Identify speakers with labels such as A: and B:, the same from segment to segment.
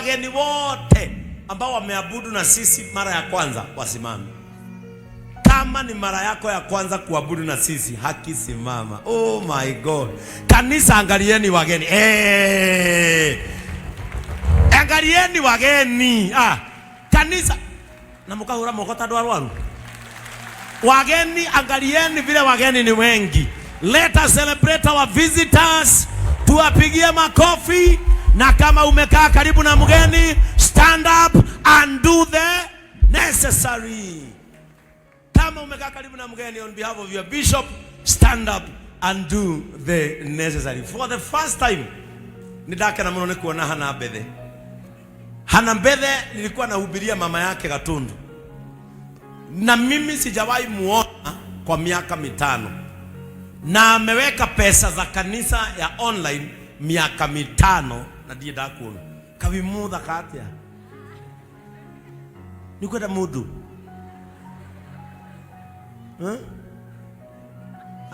A: Wageni wote ambao wameabudu na sisi mara ya kwanza wasimame. Kama ni mara yako ya kwanza kuabudu na sisi, haki simama. Oh my God. Kanisa, angalieni wageni. Hey. Angalieni wageni. Ah, kanisa na mukahura moko ta andũ arwaru. Wageni, angalieni vile wageni ni wengi. Let us celebrate our visitors. Tuwapigie makofi, na kama umekaa karibu na mgeni, stand up and do the necessary. Kama umekaa karibu na mgeni, on behalf of your bishop, stand up and do the necessary. For the first time, nindakena muno ni kuona Hana Mbethe. Hana Mbethe nilikuwa nahubiria mama yake Gatundu, na mimi sijawahi muona kwa miaka 5, na ameweka pesa za kanisa ya online miaka 5 na ndiye ndakuona kawimutha katia nikwenda mundu. Huh?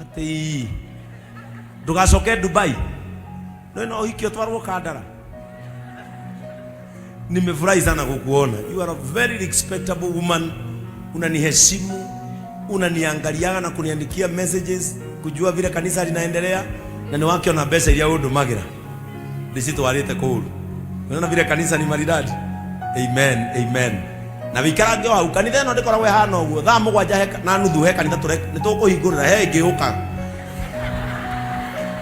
A: Ati ndugacoke Dubai no no uhiki utwarwo Kandara. Nimefurahi sana kukuona. You are a very respectable woman. Unaniheshimu, unaniangaliaga na kuniandikia messages kujua vile kanisa linaendelea, na ni wake ona mbeca iria undumagira ndicitwarite kũu. Unaona vile kanisa ni maridadi. Amen, amen. Na wikarange o hau kanitha ĩno ndĩkoragwo ĩhana ũguo thaa 7 na nuthu he kanitha nĩ tũkũhingũrĩra he ĩngĩ yũkaga.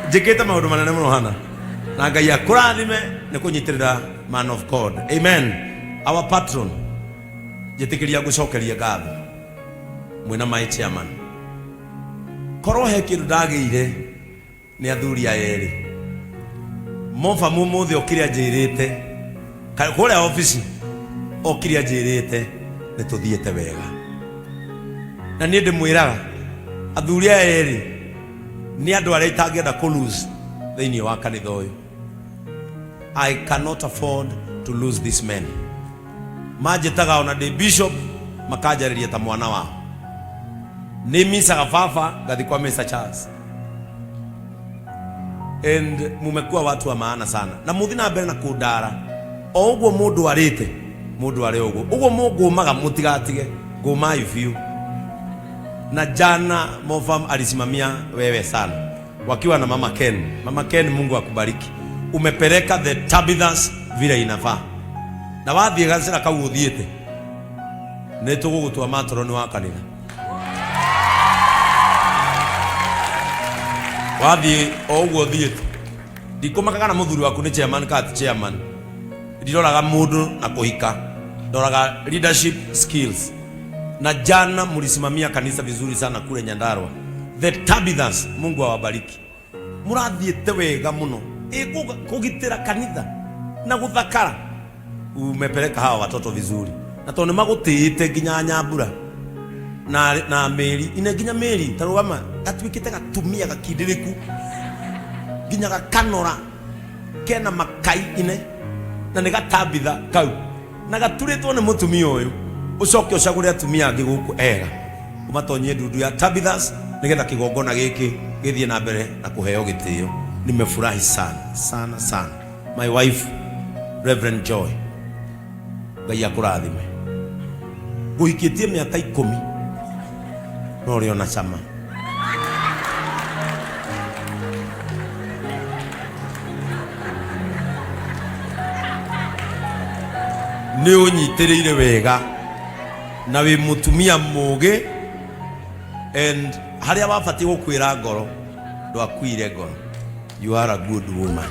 A: Njĩkĩte maũndũ manene mũno hana, na Ngai akũrathime nĩ kũnyitĩrĩra man of God. Amen. Our patron, njĩtĩkĩria ngũcokerie ngatho mwĩna my chairman. Korwo he kĩndũ ndagĩire nĩ athuri aya erĩ moba mũmũthĩ okire anjĩrĩte kũrĩa obici okire anjĩrĩte nĩ tũthiĩte wega, na niĩ ndĩmwĩraga athuri aya erĩ nĩ andũ arĩa itangĩenda kũ lose thĩinĩ wa kanitha ũyũ. I cannot afford to lose this man. Manjĩtaga ona ndĩ bishop makanjarĩria ta mwana wao. Nĩ misaga baba ngathi kwa Mr. Charles. And mumekuwa watu wa maana sana, na muthi na mbere na kundara o uguo mundu arite mundu are uguo uguo mungumaga mutigatige ngumai biũ. Na jana Mofam alisimamia wewe sana wakiwa na Mama Ken. Mama Ken, Mungu akubariki, umepeleka the Tabithas vile inafaa, na wathiĩ gacĩra kau ũthiĩte nĩ tũgũgũtua matroni wa kanitha. Wathiĩ o ũguo ũthiĩte, ndikũmaka kana mũthuri waku nĩ chairman kana ti chairman, ndiroraga mũndũ na kũhika, ndoraga leadership skills. Na jana mlisimamia kanisa vizuri sana kule Nyandarua. The Tabithas, Mungu awabariki. Murathiĩte wega mũno kũgitĩra kanitha na gũthakara. Umepeleka hawa watoto vizuri, na tondũ nĩmagũtĩĩte nginya Nyambura na Meri ine nginya Meri tarũgama gatuĩkĩte gatumia gakindĩrĩku nginya gakanora kena makai ine na nĩ gatambitha kau na gaturĩtwo nĩ mũtumia ũyũ. Ũcoke ũcagũre atumia angĩ gũkũ ega ũmatonyie ndundu ya Tabithas nĩgetha kĩgongona gĩkĩ gĩthiĩ na mbere na kũheo gĩtĩo. Nimefurahi sana sana sana. My wife Reverend Joy, Ngai akũrathime. Ngũhikĩtie mĩaka 10 no ũrĩ ona cama. Nĩ ũnyitĩrĩire wega na wĩ mũtumia mũgĩ, and harĩa wabatiĩ gũkuĩra ngoro ndwakuire ngoro. You are a good woman.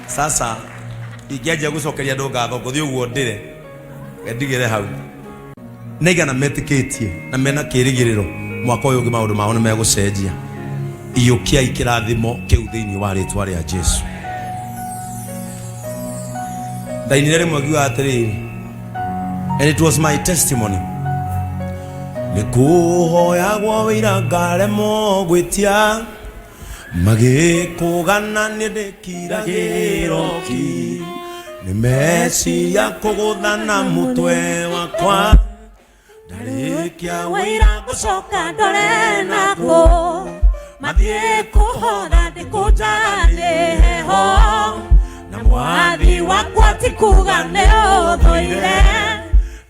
A: Sasa ingĩanjia gũcokeria andũ ngatho ngũthiĩ ũguo ndĩre ndigĩre hau. Nĩigana metĩkĩtie na mena kĩĩrĩgĩrĩro mwaka ũyũ ũngĩ maũndũ mao nĩ megũcenjia. Iyũkiai kĩrathimo kĩu thĩinĩ wa rĩtwa rĩa Jesu. Ndainire rĩmwe ngiuga atĩrĩrĩ, and it was my testimony, nĩ kũhoyagwo wĩira ngaremwo gwĩtia magĩkũgana nĩ ndĩkiragĩrwo ki nĩ meciria kũgũthana mũtwe wakwa ndarĩkia
B: wĩira ngũcoka ndore nako mathiĩ kũhotha ndĩkũnjaga nĩ heho. Ti kuga nĩ ũthũire,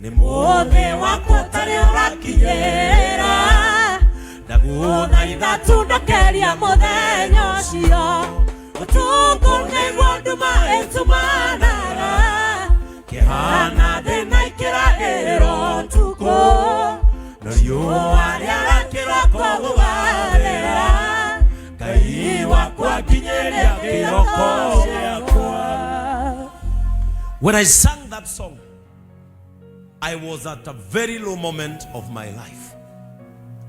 A: nĩ
B: mũthĩ wakwa ũtarĩ ũrakinyĩra. Ndagũthaitha tu ndokeria mũthenya ũcio, ũtukũ nĩguo nduma ĩtumanaga. Kĩhana thĩna ikĩra ĩrĩro ũtukũ, no riũa rĩara kĩroko gũgathera. Ngai wakwa nginyĩria kĩroko gĩakwa.
A: When I sang that song, I was at a very low moment of my life.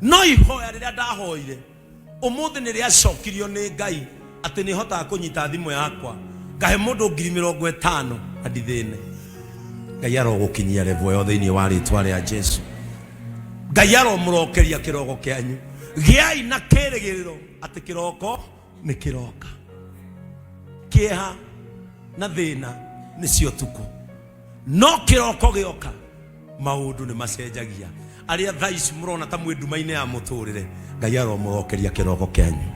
A: No ihoya rĩrĩa ndahoire ũmũthĩ nĩ rĩacokirio nĩ Ngai atĩ nĩ hotaga kũnyita thimũ yakwa ngahe mũndũ 50,000 na ndithĩne. Ngai arogũkinyia level ĩyo thĩinĩ wa rĩtwa rĩa Jesu. Ngai aromũrokeria kĩroko kĩanyu. Gĩai na kĩrĩgĩrĩro atĩ kĩroko nĩ kĩroka. Kĩeha na thĩna nĩcio tukũ, no kĩroko gĩoka maũndũ nĩ macenjagia. Arĩa thaa ici mũrona ta mwĩ nduma-inĩ ya mũtũrĩre, Ngai aromũrokeria kĩroko kĩanyu.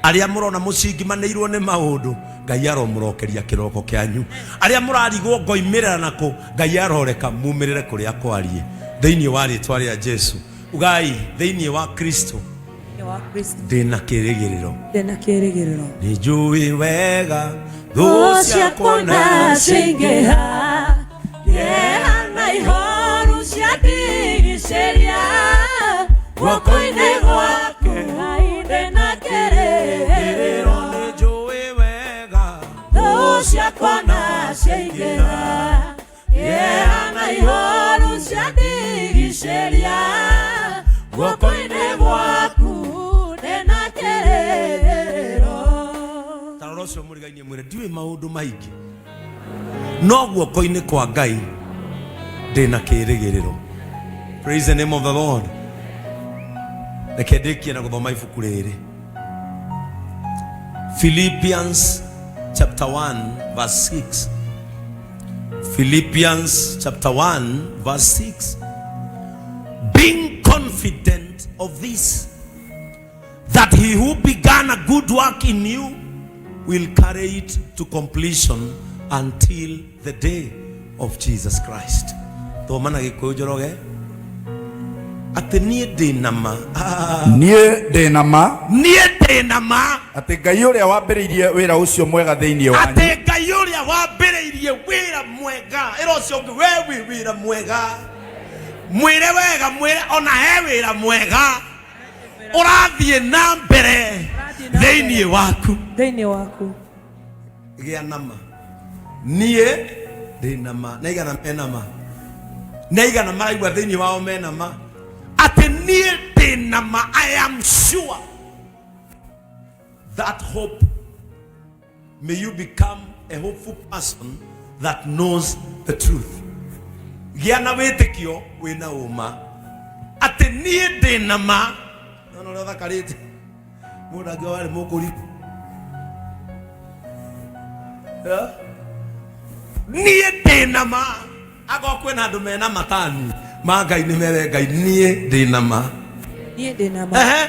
A: Arĩa mũrona mũcingimanĩirwo nĩ maũndũ, Ngai aromũrokeria kĩroko kĩanyu. Arĩa mũrarigwo ngoimĩrĩra nakũ, Ngai aroreka mumĩrĩre kũrĩa kwariĩ thĩinĩ wa rĩtwa rĩa Jesu. Ugai, thĩinĩ wa Kristo ndĩna kĩrĩgĩrĩro.
B: Ndĩna kĩrĩgĩrĩro.
A: Nĩ njũĩ wega
B: Thũ
A: thũ
B: ciakwa
A: ciakwa
B: na ciaingĩha, kĩeha na ihoru ciandigicĩria, guoko-inĩ gwaku Ngai ndĩna kĩrĩgĩrĩro.
A: Nĩ njũĩ wega
B: Thũ ciakwa na ciaingĩha, kĩeha na ihoru ciandigicĩria, guoko-inĩ gwaku ndĩna kĩrĩgĩrĩro.
A: Tarora ũcio mũrigainie mwĩre ndiũĩ maũndũ maingĩ, no guoko-inĩ kwa Ngai ndĩna kĩrĩgĩrĩro. Praise the name of the Lord. Reke ndĩkie na gũthoma ibuku rĩrĩ, Philippians chapter 1 verse 6. Philippians chapter 1 verse 6. Being confident of this, that he who began a good work in you will carry it to completion until the day of Jesus Christ. Thoma na Gĩkũyũ, Njoroge, atĩ niĩ ndĩ na ma. Ah.
C: Niĩ ndĩ na ma
A: Niĩ ndĩ na ma
C: atĩ Ngai ũrĩa wambĩrĩirie wĩra ũcio mwega thĩinĩ wanyu
A: atĩ Ngai ũrĩa wambĩrĩirie wĩra mwega. Ĩra ũcio ũngĩ, we wĩ wĩra mwega. Mwĩre wega, mwĩre ona he wĩra mwega ũrathiĩ na mbere thĩinĩ waku.
B: Thĩinĩ waku.
A: Gĩa nama. Niĩ ndĩ nama na igana mena ma na igana maraigua thĩinĩ wao mena ma atĩ niĩ ndĩ nama. I am sure that hope. May you become a hopeful person that knows the truth. Gĩa na wĩtĩkio wĩna ũma atĩ niĩ ndĩ na ma. Nona ũrĩa ũthakarĩte, mũndũ angĩ warĩ mũkũri. Yeah. Niĩ ndĩ na ma. Akorwo kwĩna andũ mena matani ma Ngai, nĩ mere Ngai, niĩ ndĩ na ma.
B: Niĩ ndĩ na ma.
A: Ehe.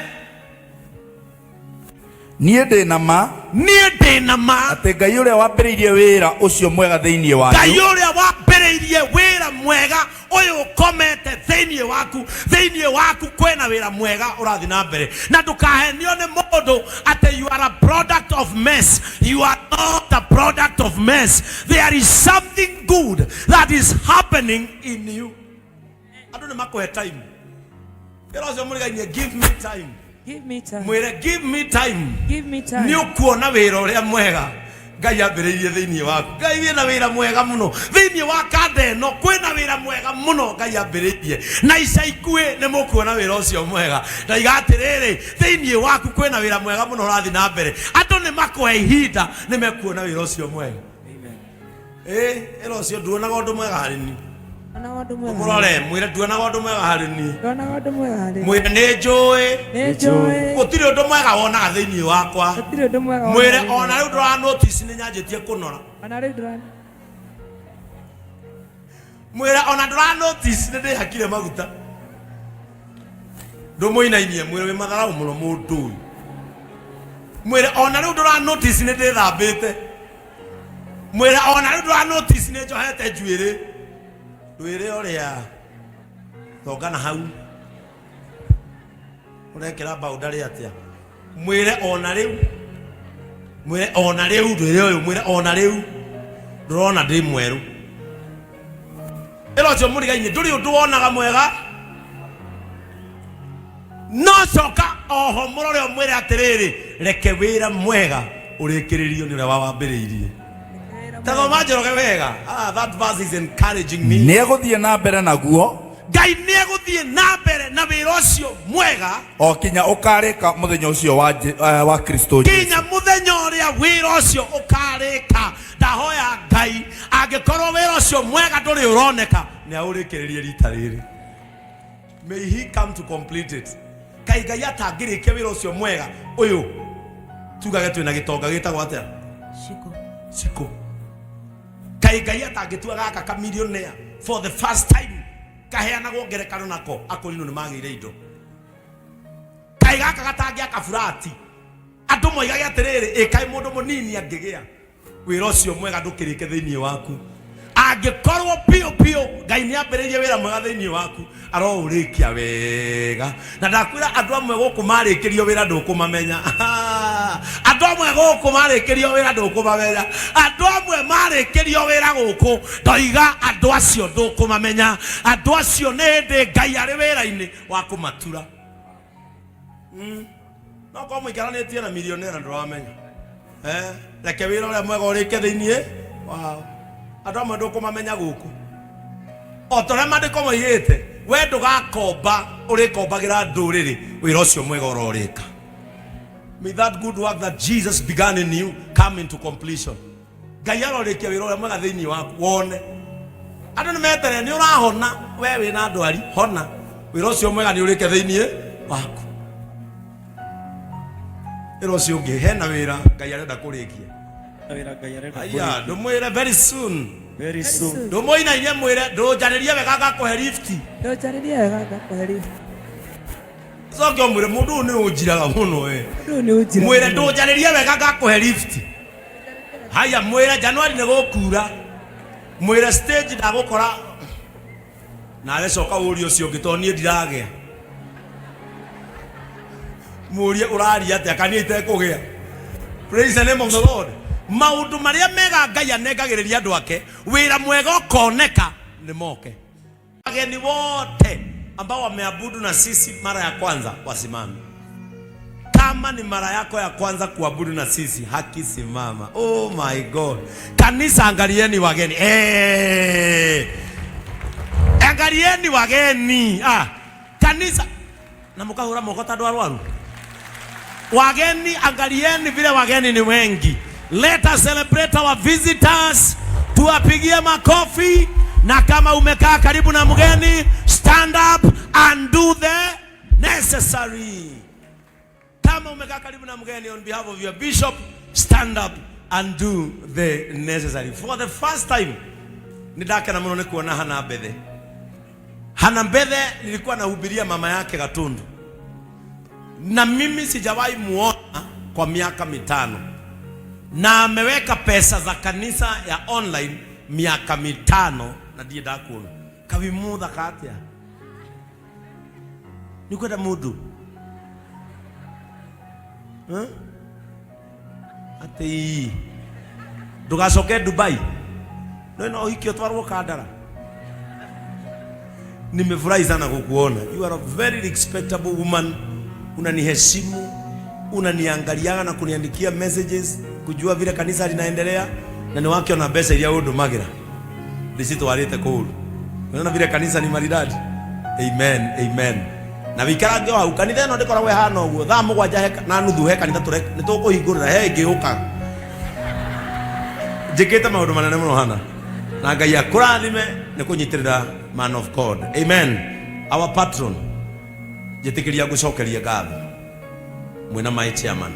C: Niĩ ndĩ na ma
A: Niĩ ndĩ na ma
C: atĩ Ngai ũrĩa wambĩrĩirie wĩra ũcio mwega thĩinĩ
A: Ngai
C: wanyu
A: ũrĩa wambĩrĩirie wĩra mwega ũyũ ũkomete thĩinĩ waku. Thĩinĩ waku kwĩna wĩra mwega ũrathiĩ na mbere, na ndũkahenio nĩ mũndũ atĩ you are a product of mess. You are not a product of mess. There is something good that is happening in you. Andũ nĩ makũhe time. Ĩra ũcio mũrigainie, "Give me time."
B: Give me time.
A: Mwĩre, "Give me time."
B: Give me time.
A: Nĩ ũkuona wĩra ũrĩa mwega Ngai ambĩrĩirie thĩinĩ waku. Ngai wĩna wĩra mwega mũno thĩinĩ wa kanda ĩno. Kwĩna wĩra mwega mũno Ngai ambĩrĩirie, na ica ikuhĩ nĩ mũkuona wĩra ũcio mwega. Ndaiga atĩrĩrĩ, thĩinĩ waku kwĩna wĩra mwega mũno ũrathiĩ na mbere. Andũ nĩ makũhe ihinda, nĩ mekuona wĩra ũcio mwega. Ĩ ĩra ũcio, "Nduonaga ũndũ mwega harĩ niĩ."
B: Ndonaga ũndũ mwega.
A: Mũrore, mwĩre, "Nduonaga ũndũ mwega harĩ niĩ."
B: Ndonaga ũndũ mwega harĩ.
A: Mwĩre, "Nĩ njũĩ
B: Nĩ njũĩ.
A: gũtirĩ ũndũ mwega wonaga thĩinĩ wakwa."
B: Gũtirĩ ũndũ mwega
A: Mwĩre,
B: wonaga.
A: "Ona rĩu ndũra notice nĩ nyanjĩtie kũnora."
B: Ona rĩu ndũra.
A: Mwĩre, "Ona ndũra notice nĩ ndĩhakire maguta." Ndũmũinainie, mwĩre, "Wĩ matharau mũno mũndũ ũyũ." Mwĩre, "Ona rĩu ndũra notice nĩ ndĩthambĩte." Mwĩre ona rĩu ndũra notice nĩ njohete njuĩrĩ. Ndwĩre ũrĩa thongana hau ũrekĩra boundary atĩa. Mwĩre ona rĩu, mwĩre ona rĩu, ndwĩre ũyũ, mwĩre ona rĩu ndũrona ndĩ mwerũ. Ĩra ũcio mũrigainĩ ndũrĩ ũndũ wonaga mwega, no coka oho mũrore ũmwĩre atĩrĩrĩ, reke wĩra mwega ũrĩkĩrĩrio nĩ ũrĩa wawambĩrĩirie. Tathoma Njoroge wega. Ah, that verse is encouraging me.
C: Nĩ egũthiĩ na mbere naguo
A: Ngai nĩ egũthiĩ na mbere na wĩra ũcio mwega
C: o kinya ũkarĩka mũthenya ũcio wa, wa Kristo Jesu.
A: Kinya mũthenya ũrĩa wĩra ũcio ũkarĩka. Ndahoya Ngai angĩkorwo wĩra ũcio mwega ndũrĩ ũroneka, nĩ aũrĩkĩrĩrie rita rĩrĩ. May he come to complete it. Kaĩ Ngai atangĩrĩkia wĩra ũcio mwega ũyũ, tugage twĩna gĩtonga gĩtagwo atĩa?
B: Shiko.
A: Ciko. Kaĩ Ngai atangĩtua gaka ka millionaire for the first time kaheanagwo ngerekano nako akũrinũ nĩ magĩire indo. Kaĩ gaka gatangĩaka burati andũ moigage atĩrĩrĩ, ĩ kaĩ mũndũ mũnini angĩgĩa wĩra ũcio mwega ndũkĩrĩke thĩinĩ waku. Angĩkorwo biũ biũ Ngai nĩ ambĩrĩirie wĩra mwega thĩinĩ waku, aroũrĩkia wega. Na ndakwĩra andũ amwe gũkũ marĩkĩrio wĩra ndũkũmamenya. Andũ amwe gũkũ marĩkĩrio wĩra ndũkũmamenya. Andũ amwe marĩkĩrio wĩra gũkũ ndoiga andũ acio ndũkũmamenya. Andũ acio nĩ hĩndĩ Ngai arĩ wĩra-inĩ wa kũmatura. No korwo mũikaranĩtie na milionera ndũramenya. Reke wĩra ũrĩa mwega ũrĩke thĩinĩ wao. Andũ amwe ndũkũmamenya gũkũ. O ta ũrĩa maandĩko moigĩte, we ndũgakomba, ũrĩkombagĩra ndũrĩrĩ wĩra ũcio mwega ũrorĩka. May that good work that Jesus began in you come into completion. Ngai arorĩkia wĩra ũrĩa mwega thĩinĩ waku wone. Andũ nĩ meterere nĩ ũrahona, we wĩna ndwari, hona. Wĩra ũcio mwega nĩ ũrĩke thĩinĩ waku. Wĩra ũcio ũngĩ hena wĩra Ngai arenda kũrĩkia.
D: Wĩra Ngai arenda
A: Aya,
D: kũrĩkia.
A: ndũmwĩre very soon.
D: Very soon.
A: Ndũmũinainie mwĩre ndũnjarĩrie wega ngakũhe lift.
B: Ndũnjarĩrie wega ngakũhe lift.
A: Coke ũmwĩre mũndũ ũyũ nĩ ũnjiraga mũno we.
B: Mũndũ ũyũ nĩ ũnjiraga
A: Mwĩre
B: mũno.
A: ndũnjarĩrie wega ngakũhe lift. Haya, mwĩre Januari nĩ gũkura. Mwĩre stage ndagũkora. Nawe coka ũrie ũcio ũngĩ tondũ niĩ ndiragĩa. Mũrie ũraria atĩa kana niĩ itekũgĩa. Praise the name of the Lord. Maũndũ marĩa mega Ngai anengagĩrĩria andũ ake, wĩra mwega ũkoneka nĩ moke. Wageni wote ambao wameabudu na sisi mara ya kwanza wasimame. Kama ni mara yako ya kwanza kuabudu na sisi, haki simama. Oh my God. Kanisa, angalieni wageni. Hey. Angalieni wageni. Ah, kanisa na mukahura moko ta andũ arwaru. Wageni, angalieni vile wageni ni wengi. Let us celebrate our visitors. Tuwapigie makofi, na kama umekaa karibu na mgeni, stand up and do the necessary. Kama umekaa karibu na mgeni, on behalf of your bishop, stand up and do the necessary. For the first time, nindakena muno ni kuona Hana Mbethe. Hana Mbethe nilikuwa nahubiria mama yake Gatundu, na mimi sijawahi muona kwa miaka 5, na ameweka pesa za kanisa ya online miaka 5 na ndiye ndakuona kawimutha katia nikwenda mundu ati ndugacoke Dubai no no ũhiki ũtwarwo Kandara. Nimefurahi sana kukuona. You are a very respectable woman. Unaniheshimu, unaniangaliaga na kuniandikia messages kujua vile kanisa linaendelea, na ni wake ona mbeca iria undumagira ndicitwarite kũu. Unaona vile kanisa ni maridadi. Amen, amen. Na wikarange o hau kanitha ĩno ndĩkoragwo ĩhana ũguo thaa mũgwanja na nuthu he kanitha nĩ tũkũhingũrĩra he ĩngĩ yũkaga. Njĩkĩte maũndũ manene mũno hana, na Ngai akũrathime nĩ kũnyitĩrĩra man of God. Amen. Our patron, njĩtĩkĩria ngũcokerie ngatho mwĩna my chairman.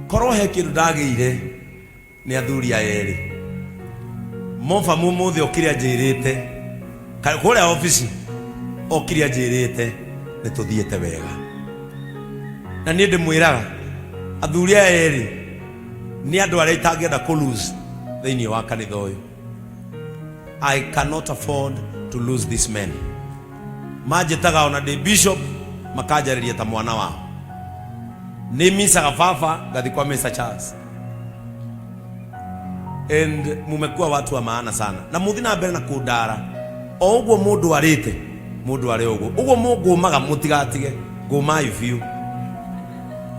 A: Korwo he kĩndũ ndagĩire nĩ athuri aya erĩ moba mũmũthĩ okire anjĩrĩte kũrĩa obici okire anjĩrĩte nĩ tũthiĩte wega, na niĩ ndĩmwĩraga athuri aya erĩ nĩ andũ arĩa itangĩenda kũ lose. Thĩinĩ wa kanitha ũyũ. I cannot afford to lose this man. Manjĩtaga ona ndĩ bishop, makanjarĩria ta mwana wao. Nĩ misaga baba ngathi kwa Mr. Charles. And mumekuwa watu wa maana sana. Na muthi na mbere na kundara. O ũguo mũndũ arĩte, mũndũ arĩ ũguo. Ũguo mũngũmaga mũtigatige, ngũmai biũ.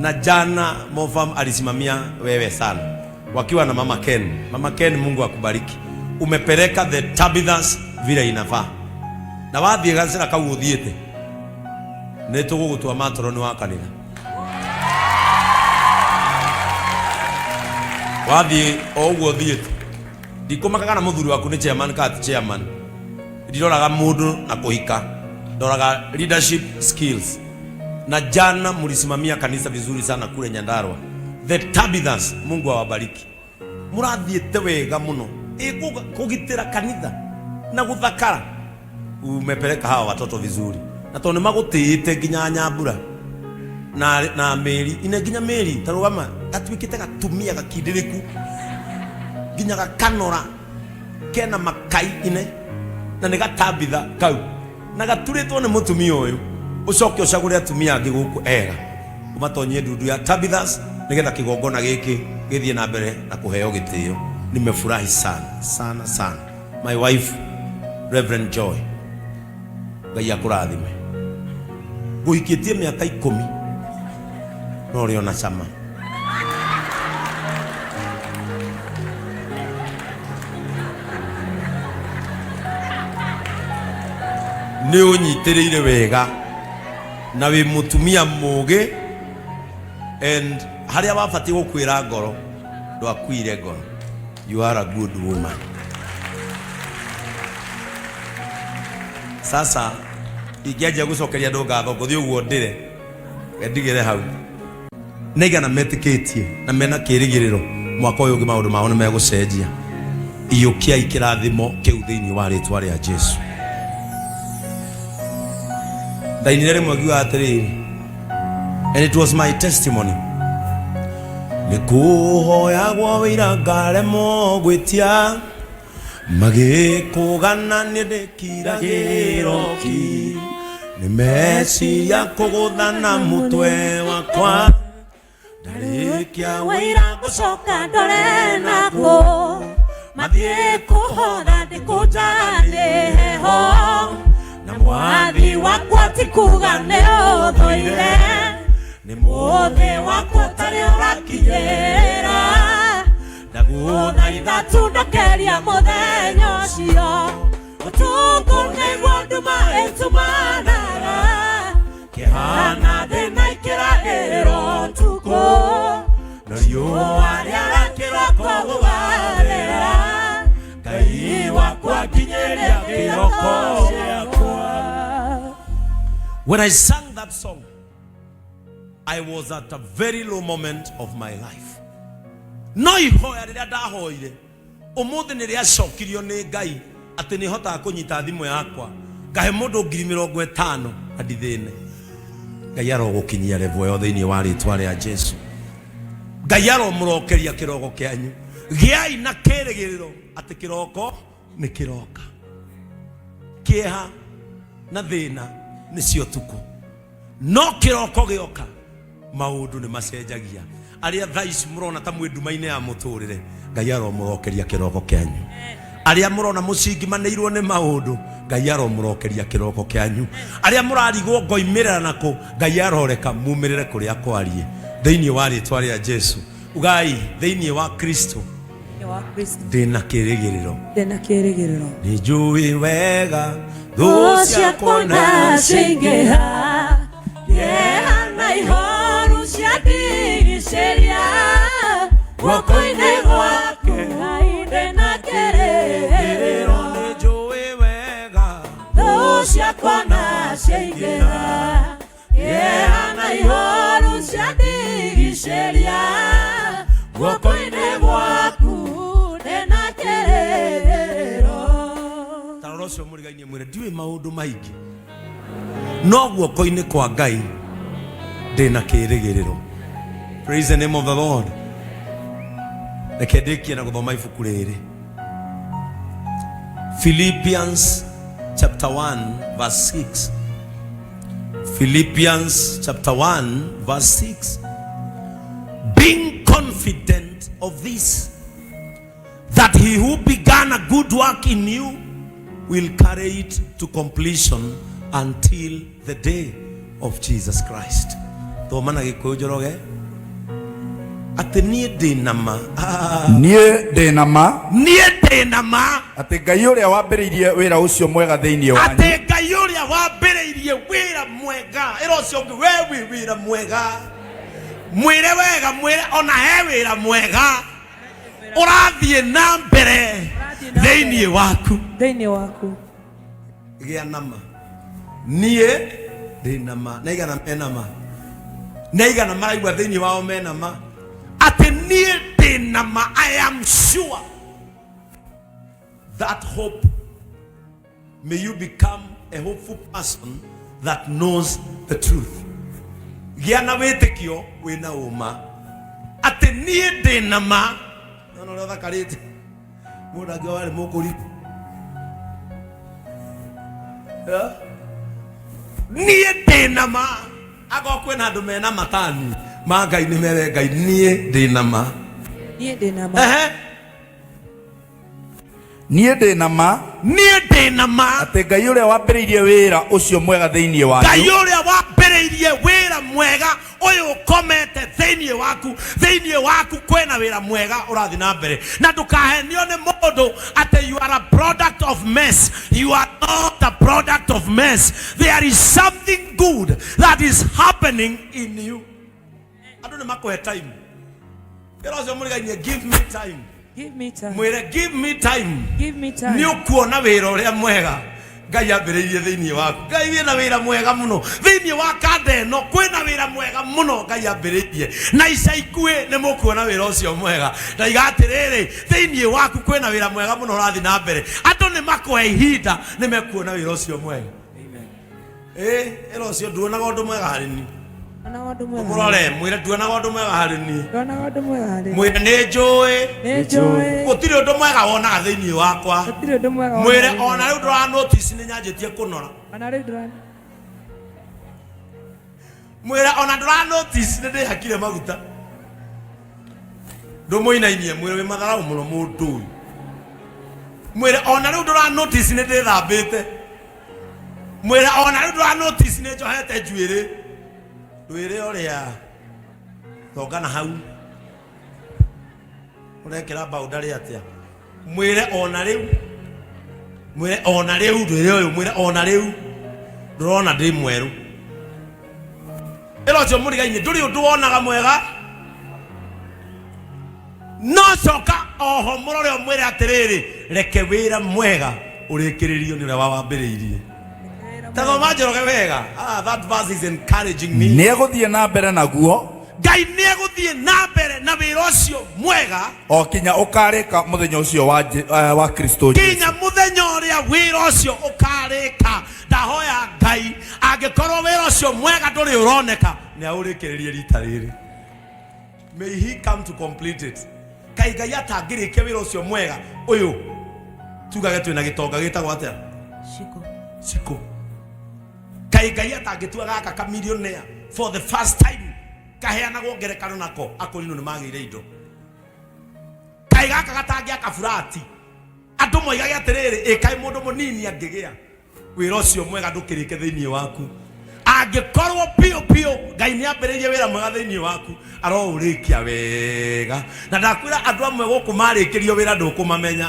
A: Na jana Mofam alisimamia wewe sana wakiwa na Mama Ken. Mama Ken, Mungu akubariki. Umepeleka the Tabithas vile inafaa. Na wathiĩ gacĩra kau ũthiĩte, nĩ tũgũgũtua matroni wa kanitha. Wathiĩ o ũguo ũthiĩte, ndikũmaka kana mũthuri waku nĩ chairman kana ti chairman. Ndiroraga mũndũ na kũhika, ndoraga leadership skills. Na jana mlisimamia kanisa vizuri sana kule Nyandarua. The Tabithas, Mungu awabariki. Murathiĩte wega mũno. Ĩ kũgitĩra kanitha na gũthakara. Umepeleka hawa watoto vizuri. Na tondũ nĩmagũtĩĩte nginya Nyambura na Meri, ine nginya Meri tarũgama gatuĩkĩte gatumia gakindĩrĩku nginya gakanora kena makai ine na nĩ gatabitha kau na gaturĩtwo nĩ mũtumia ũyũ. Ũcoke ũcagũre atumia angĩ gũkũ ega, ũmatonyie ndundu ya Tabithas nĩgetha kĩgongona gĩkĩ gĩthiĩ na mbere na kũheo gĩtĩo. Nimefurahi sana sana sana. My wife Reverend Joy, Ngai akũrathime. Ngũhikĩtie mĩaka 10 no ũrĩ ona cama. Nĩ ũnyitĩrĩire wega na wĩ mũtumia mũgĩ, and harĩa wabatiĩ gũkuĩra ngoro ndwakuire ngoro. You are a good woman. Sasa ingĩanjia gũcokeria andũ ngatho ngũthiĩ ũguo ndĩre ndigĩre hau. Nĩigana metĩkĩtie na mena kĩĩrĩgĩrĩro mwaka ũyũ ũngĩ maũndũ mao nĩ megũcenjia. Iyũkiai kĩrathimo kĩu thĩinĩ wa rĩtwa rĩa Jesu. Ndainire rĩmwe ngiuga atĩrĩrĩ, and it was my testimony. Nĩ kũhoyagwo wĩira ngaremwo gwĩtia, magĩkũgana nĩ ndĩkiragĩrwo ki, nĩ meciria kũgũthana mũtwe wakwa, ndarĩkia
B: wĩira ngũcoka ndore nako, mathiĩ kũhotha ndĩkũnjaga nĩ heho, na mwathi wakwa ti kuga nĩ ũthũire,
A: nĩ
B: mũthĩ wakwa ũtarĩ ũrakinyĩra, ndagũthaitha tu ndokeria mũthenya ũcio, ũtukũ nĩguo nduma ĩtumanaga, kĩhana thĩna ikĩragĩrĩrwo ũtukũ,
A: na riũa
B: rĩara kĩroko gũgathera,
A: Ngai wakwa nginyĩria kĩroko gĩakwa. When I sang that song, I was at a very low moment of my life. No ihoya rĩrĩa ndahoire ũmũthĩ nĩ rĩacokirio nĩ Ngai atĩ nĩ hotaga kũnyita thimũ yakwa ngahe mũndũ 50,000 na ndithĩne. Ngai arogũkinyia level ĩyo thĩinĩ wa rĩtwa rĩa Jesu. Ngai aromũrokeria kĩroko kĩanyu. Gĩai na kĩĩrĩgĩrĩro atĩ kĩroko nĩ kĩroka. Kĩeha na thĩna nĩcio tukũ, no kĩroko gĩoka maũndũ nĩ macenjagia. Arĩa thaa ici mũrona ta mwĩ nduma-inĩ ya mũtũrĩre, Ngai aromũrokeria kĩroko kĩanyu. Arĩa mũrona mũcingimanĩirwo nĩ maũndũ, Ngai aromũrokeria kĩroko kĩanyu. Arĩa mũrarigwo ngoimĩrĩra nakũ, Ngai aroreka mumĩrĩre kũrĩa kwarie thĩinĩ wa rĩtwa rĩa Jesu. Ugai thĩinĩ wa Kristo ndĩna kĩĩrĩgĩrĩro.
B: Ndĩna kĩĩrĩgĩrĩro.
A: Nĩ njũĩ wega
B: Thũ ciakwa na ciaingĩha, kĩeha na ihoru ciandigicĩria, guoko-inĩ gwaku Ngai ndĩna kĩĩrĩgĩrĩro.
A: Nĩ njũĩ wega
B: Thũ ciakwa na ciaingĩha, kĩeha na ihoru ciandigicĩria, guoko-inĩ gwaku ndĩna kĩĩrĩgĩrĩro.
A: Ta rora ũcio mũrigainie mwĩre ndiũĩ maũndũ maingĩ, no guoko-inĩ kwa Ngai ndĩna kĩĩrĩgĩrĩro. Praise the name of the Lord. Reke ndĩkie na gũthoma ibuku rĩrĩ. Philippians chapter 1 verse 6. Philippians chapter 1 verse 6. Being confident of this, that he who began a good work in you will carry it to completion until the day of Jesus Christ. Thoma na Gĩkũyũ Njoroge. Atĩ niĩ ndĩ na ma. Ah.
C: Niĩ ndĩ na ma.
A: Niĩ ndĩ na ma.
C: Atĩ Ngai ũrĩa wambĩrĩirie wĩra ũcio mwega thĩinĩ wanyu.
A: Atĩ Ngai ũrĩa wambĩrĩirie wĩra mwega. Ĩra ũcio ũngĩ we wĩ wĩra mwega. Mwĩre wega, mwĩre ona he wĩra mwega ũrathiĩ na mbere thĩinĩ waku.
B: Thĩinĩ waku.
A: Gĩa na ma. Niĩ ndĩ na ma. Nĩ aigana mena ma? Nĩ aigana maraigua thĩinĩ wao mena ma? Atĩ niĩ ndĩ na ma. I am sure that hope. May you become a hopeful person that knows the truth. Gĩa na wĩtĩkio wĩna ũma atĩ niĩ ndĩ na ma. Nona ũrĩa ũthakarĩte mũndũ angĩ warĩ mũkũri. Yeah. Niĩ ndĩ na ma. Akorwo kwĩna andũ mena matani ma Ngai nĩ mere Ngai niĩ ndĩ na ma.
B: Niĩ ndĩ na ma.
A: Ehe.
C: Niĩ ndĩ na ma.
A: Niĩ ndĩ na ma.
C: Atĩ Ngai ũrĩa wambĩrĩirie wĩra ũcio mwega thĩinĩ wanyu.
A: Ngai ũrĩa wambĩrĩirie wĩra mwega ũyũ ũkomete thĩinĩ waku, thĩinĩ waku kwĩna wĩra mwega ũrathiĩ na mbere. Na ndũkahenio nĩ mũndũ atĩ you are a product of mess. You are not a product of mess. There is something good that is happening in you. Andũ nĩ makũhe time. Ĩra ũcio mũrigainie, give me time.
B: Give me time.
A: Mwĩre give me time.
B: Give me time.
A: Nĩ ũkuona wĩra ũrĩa mwega Ngai ambĩrĩirie thĩinĩ waku. Ngai wĩna wĩra mwega mũno thĩinĩ wa kanda ĩno, kwĩna wĩra mwega mũno Ngai ambĩrĩirie, na ica ikuhĩ nĩ mũkuona wĩra ũcio mwega. Ndaiga atĩrĩrĩ, thĩinĩ waku kwĩna wĩra mwega mũno ũrathiĩ na mbere. Andũ nĩ makũhe ihinda, nĩ mekuona wĩra ũcio mwega. Ĩra ũcio nduonaga ũndũ mwega harĩ niĩ.
B: Nduonaga ũndũ mwega.
A: Mũrore, mwĩre nduonaga ũndũ mwega harĩ niĩ.
B: Nduonaga ũndũ mwega harĩ niĩ.
A: Mwĩre nĩ njũĩ.
B: Nĩ njũĩ.
A: Gũtirĩ ũndũ mwega wonaga thĩinĩ wakwa.
B: Gũtirĩ ũndũ mwega wonaga
A: Mwĩre
B: thĩinĩ
A: ona rĩu ndũra notice nĩ nyanjĩtie kũnora.
B: Ona rĩu ndũra
A: Mwĩre ona ndũra notice nĩ ndĩhakire maguta. Ndũmũinainie, mwĩre wĩ matharaũ mũno mũndũ ũyũ. Mwĩre ona rĩu ndũra notice nĩ ndĩthambĩte. Mwĩre ona rĩu ndũra notice nĩ njohete njuĩrĩ. Ndwĩre ũrĩa thongana hau ũrekĩra boundary atĩa. Mwĩre ona rĩu, mwĩre ona rĩu, ndwĩre ũyũ, mwĩre ona rĩu ndũrona ndĩ mwerũ. Ĩra ũcio mũrigainie ndũrĩ ũndũ wonaga mwega. No coka oho mũrore ũmwĩre atĩrĩrĩ, reke wĩra mwega ũrĩkĩrĩrio nĩ ũrĩa wawambĩrĩirie. Ta thoma Njoroge wega. That verse is encouraging me.
C: Nĩ egũthiĩ na mbere naguo.
A: Ngai nĩ egũthiĩ na mbere na wĩra ũcio mwega.
C: O kinya ũkarĩka mũthenya ũcio wa Kristo Jesu.
A: Kinya mũthenya ũrĩa wĩra ũcio ũkarĩka. Ndahoya Ngai angĩkorwo wĩra ũcio mwega ndũrĩ ũroneka, nĩ aũrĩkĩrĩrie rita rĩrĩ. May he come to complete it. Kai Ngai atangĩrĩkia wĩra ũcio mwega ũyũ, tugage twĩna gĩtonga gĩtagwo atĩa?
B: Shiko.
A: Shiko. Kai Ngai atangĩtua gaka ka millionaire for the first time, kaheanagwo ngerekano nako, akũrinũ nĩ magĩire indo. Kai gaka gatangĩaka burati, andũ moigage atĩrĩrĩ, ĩ kaĩ mũndũ mũnini angĩgĩa wĩra ũcio mwega ndũkĩrĩke thĩinĩ waku. Angĩkorwo biũ biũ Ngai nĩ ambĩrĩirie wĩra mwega thĩinĩ waku, aroũrĩkia wega. Na ndakwĩra andũ amwe gũkũ marĩkĩrio wĩra ndũkũmamenya.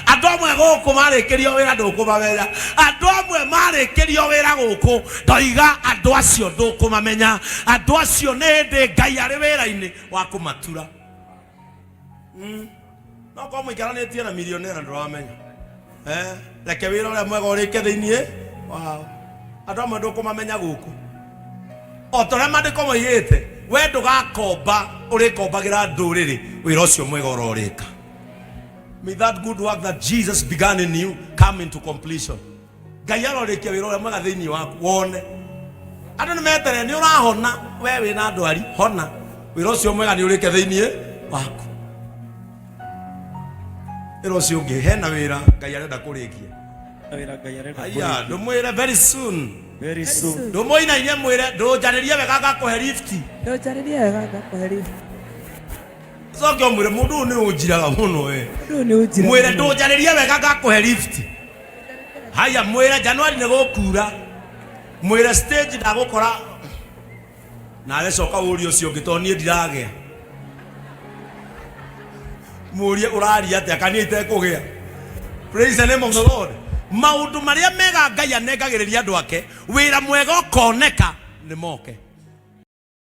A: Andũ amwe gũkũ marĩkĩrio wĩra ndũkũmamenya. Andũ amwe marĩkĩrio wĩra gũkũ, ndoiga andũ acio ndũkũmamenya. Andũ acio nĩ hĩndĩ Ngai arĩ wĩra-inĩ wa kũmatura. No korwo mũikaranĩtie na milionera ndũramenya. Reke wĩra ũrĩa mwega ũrĩke thĩinĩ wao. Andũ amwe ndũkũmamenya gũkũ. O ta ũrĩa maandĩko moigĩte, we ndũgakomba, ũrĩkombagĩra ndũrĩrĩ wĩra ũcio mwega ũrorĩka. May that good work that Jesus began in you come into completion. Ngai arorĩkia wĩra ũrĩa mwega thĩinĩ waku wone. Andũ nĩ meterere, nĩ ũrahona, we wĩna ndwari, hona. Wĩra ũcio mwega nĩ ũrĩke thĩinĩ waku. Ĩra ũcio ũngĩ hena wĩra Ngai arenda kũrĩkia.
D: Wĩra Ngai arenda
A: Aya,
D: kũrĩkia.
A: ndũmwĩre very soon.
D: Very soon.
A: Ndũmũinainie mwĩre ndũnjarĩrie wega ngakũhe lift.
B: Ndũnjarĩrie wega ngakũhe lift.
A: Coke ũmwĩre mũndũ ũyũ nĩ ũnjiraga mũno we.
B: Mũndũ ũyũ nĩ ũnjiraga
A: Mwĩre
B: mũno.
A: ndũnjarĩrie wega ngakũhe lift. Haya, mwĩre Januari nĩ gũkura. Mwĩre stage ndagũkora. Nawe coka ũrie ũcio ũngĩ tondũ niĩ ndiragĩa. Mũrie ũraria atĩa kana niĩ itekũgĩa. Praise the name of the Lord. Maũndũ marĩa mega Ngai anengagĩrĩria andũ ake, wĩra mwega ũkoneka nĩ moke.